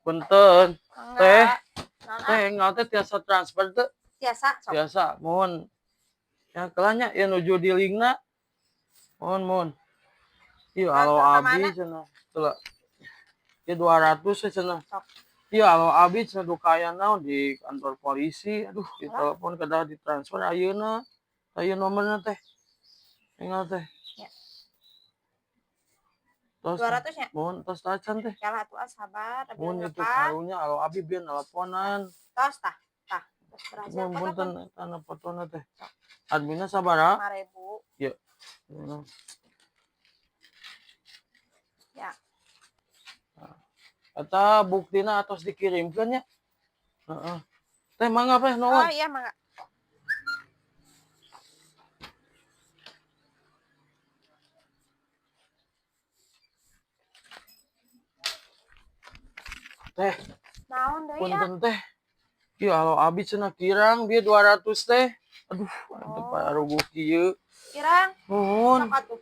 Punten. Mangga. Teh, Naon, teh enggal teh tiasa transfer teu? Tiasa sok. Tiasa, mohon. Ya kelanya ya nuju di linkna. Mohon, mohon. Iya, alo Transfer ka abi mana? cenah. Teu. Ieu 200 we cenah. Sok. Iya, alo abi cenah duka aya naon di kantor polisi. Aduh, di Lah. telepon kedah ditransfer ayeuna. Aya nomorna teh. Enggal teh. Ya. Tos, 200 nya? mohon tos tacan teh. Yalah atuh ah, sabar, abi Mohon itu ngepan. karunya alo abi bieu nelponan. Tos tah. Tah. Tos berhasil Mohon foto punten eta na fotona teh. Adminna sabaraha? 5.000. Ya. Ya. Eta buktina atos dikirimkeun nya. Heeh. Teh mangga teh Oh nuhun. iya, mangga. Teh, Naon deui ah? punten teh. Ieu alo abi cenah kirang bieu 200 teh. Aduh, teu Oh. paruguh kieu. Kirang. Nuhun. Sok atuh.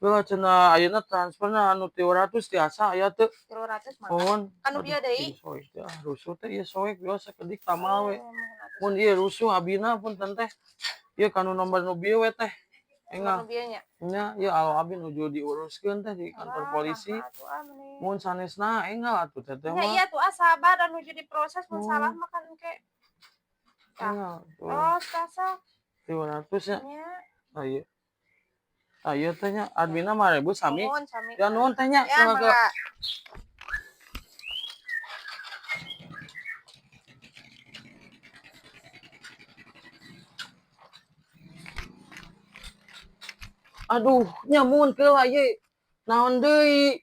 Heula cenah ayeuna transferna anu 300 tiasa aya teu? 300 mangga. Nuhun. Kanu Aduh, bieu deui. ieu soek teh ah, rusuh teh ieu soek bieu sakedik tamal we. Oh, muhun atuh. Mun ieu rusuh abina punten teh. Ieu kanu nomor nu bieu we teh. Nomor Enggal. nu bieu nya. Nya, ieu alo abi nuju diuruskeun teh di kantor Alah, polisi. naha atuh ah meuni. Mun sanesna enggal atuh teteh Nya mah. iya tuh ah sabar dan nuju diproses mun salah Hmm. mah kan engke. Tah. Enggal tuh. Tos tah sok. 300 nya. Nya. Tah ieu. Tah ieu teh nya adminna 5.000 sami. Nuhun sami. Ya nuhun teh nya. Ya, Mangga. mangga. Aduh, nya mun keula ieu. Naon deui?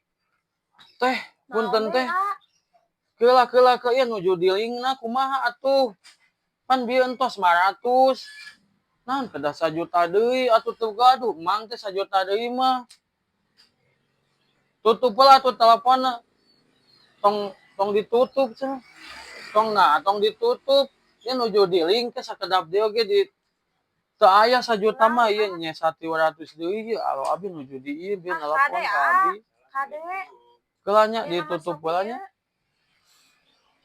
Teh, punten Naon deui, teh. ah? Keula keula ke ieu nuju di linkna kumaha atuh? Pan bieu entos 500. Naon kedah sajuta deui atuh teu gaduh, mang teh sajuta deui mah. Tutup heula atuh teleponna. Tong tong ditutup cenah. Tong nah, tong ditutup. Ieu nuju di link teh sakedap deui oge di teu aya sajuta mah ieu nya 300 deui ieu alo abi nuju di ieu bieu Ah, nelpon kade ka ah. abi. Kade. Keula nya Ieu mah ditutup sok heula nya.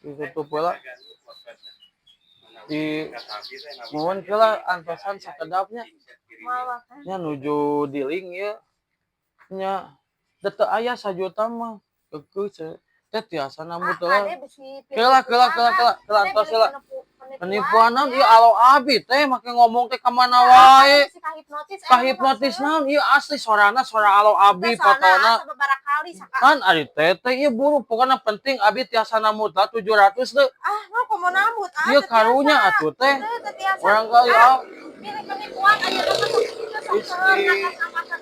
ieu. Ditutup heula. Di nuhun keula antosan sakedapnya. Moal wae. Nya nuju di link ieu. Nya da teu aya sajuta mah. Keukeuh teh tiasa Ah, nambut heula. kade bisi Keula keula keula keula keula Kade entos bisi heula. penipuan Penipuan naon nya. ieu alo abi teh make ngomong teh ka mana Ah, wae. kade bisi kahipnotis eta Kahipnotis naon ieu asli sorana sora alo abi Teh soalna fotona. sababaraha kali saka. Kan ari teteh ieu buru pokona penting abi tiasa nambut lah 700 teu. Ah, mau komo nambut ah. Ieu teu karunya tiasa. atuh teh. Teu teu tiasa. Urang kali Ah, ah. pilih penipuan ayeuna mah sok kitu sok Istri. seueur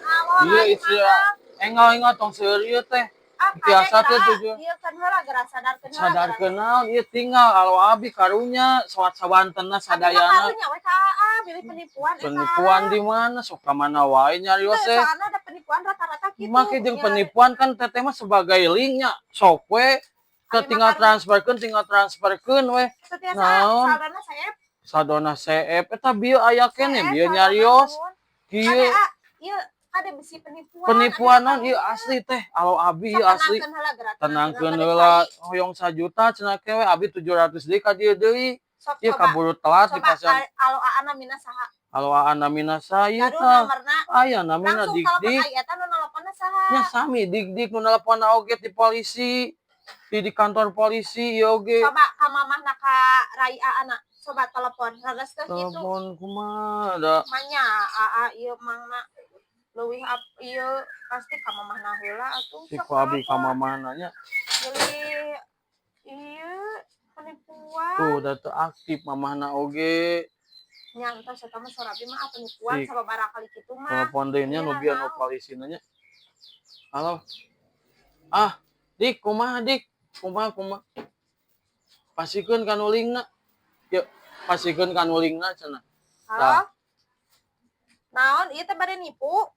alon Ieu ari istri mana. enggal-enggal tong seueur ieu teh. Ah, kade Tiasa teh geura. tujuh. Ieu kan heula geura sadarkeun heula. Sadarkeun naon ieu tinggal alo abi karunya sawat sawantenna Abi mah sadayana. karunya we ka aa pilih penipuan eta. Penipuan di mana sok ka mana wae nyarios Teu, teh. soalna ada penipuan rata-rata kitu. Make jeung Nya. penipuan kan teteh mah sebagai linknya sok we Abi mah tinggal karunya. transferkeun tinggal transferkeun we. Teu tiasa Naon? saldona seep. Sadona seep eta bieu aya keneh Seep bieu saldona nyarios. nuhun. Kade Kieu ah, ieu kade bisi penipuan. penipuan Abi mah naon ieu karunya. asli teh alo abi Sok ieu asli. tenangkeun heula geura, Tenangkeun bade heula cai. hoyong sajuta cenah ke we abi 700 deui ka dieu deui. Sok Ieu coba. kaburu telat Coba dipasihan alo aa namina saha? alo aa namina saya Gaduh tah. nomorna. Aya namina Langsung telepon dik-dik. ai eta nu nelponna saha? Nya sami dik-dik nu nelponna oge ti polisi. Di kantor polisi ieu oge. Coba ka mamahna ka rai aa na. Coba telepon. Leres teh kitu. Telepon kumaha da. Manya aa ieu mangna leuwih ieu pasti ka mamahna heula atuh. Si Sok ku abi ka telepon. mamahna nya. Jadi ieu penipuan. Tuh da teu aktif mamahna oge. Nya entos eta mah sora abi mah ah, penipuan Si sababaraha kali kitu mah. telepon deui nya Ieu nu bieu nu naon. polisina nya. Halo. Ah, Dik, kumaha Dik? Kumaha kumaha? Pasikeun ka nu linkna. Yeuh, pasikeun ka nu linkna cenah. Halo. Tah. Naon ieu teh bade nipu?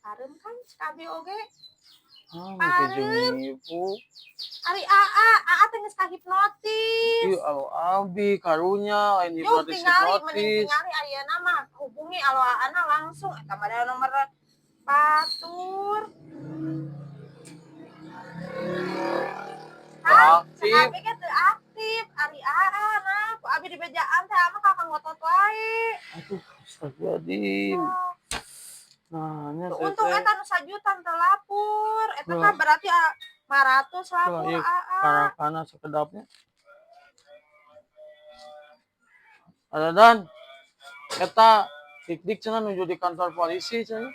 Pareum kan cek abi oge. Ah, make jeung Pareum. nipu. Ari aa, aa teh geus kahipnotis. Ih, alo abi karunya lain Yuk hipnotis tingali mending hipnotis. tingali ayeuna mah hubungi alo aana langsung eta mah da nomor batur. wae. Aduh, astagfirullahaladzim. Nah, nya Tuh, untung teteh. Eta nu sajuta teu lapur. Eta Tuh. Kan berarti 500 lapur Tuh, ieu aa. Karakana sakedapnya. Ada dan eta dik-dik cenah nuju di kantor polisi cenah.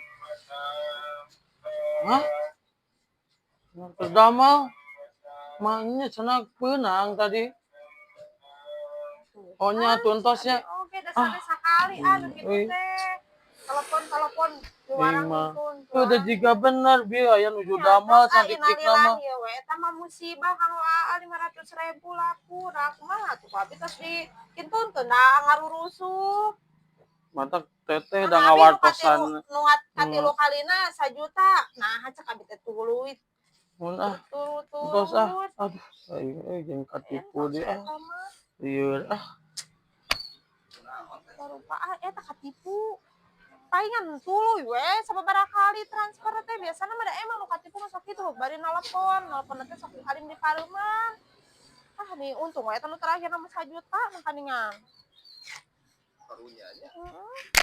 Hah? Terus damel. Maknya cenah peunang tadi. Tuh, Oh nya kan, tuntosnya. Oke, da sampai sakali anu kitu Euy. Teh. Telepon-telepon juara Mah. nuntun. Udah jiga bener bi aya nuju damel cantik dik nama. Ieu we eta mah musibah kanggo aa 500.000 lapur. Aku mah atuh abi tos di kintun nah ngarurusuh. Mata teteh Kan da abi nu ngawartosan. katilu nu katilu kalina sajuta. Nah, cek abi teh tuluy Mun ah, turut tos ah. turut. Aduh, aing euy jeung katipu deui ah. Eta mah Lieur ah. Rupa ah eta katipu. Palingan tuluy we sababaraha kali transfer teh, biasana mah da emang nu katipu mah sok kitu bari nelpon, nelpon teh sok harim di pareuman. Ah, nih untung we eta nu terakhir mah sajuta makaningan. Karunya nya. Heeh.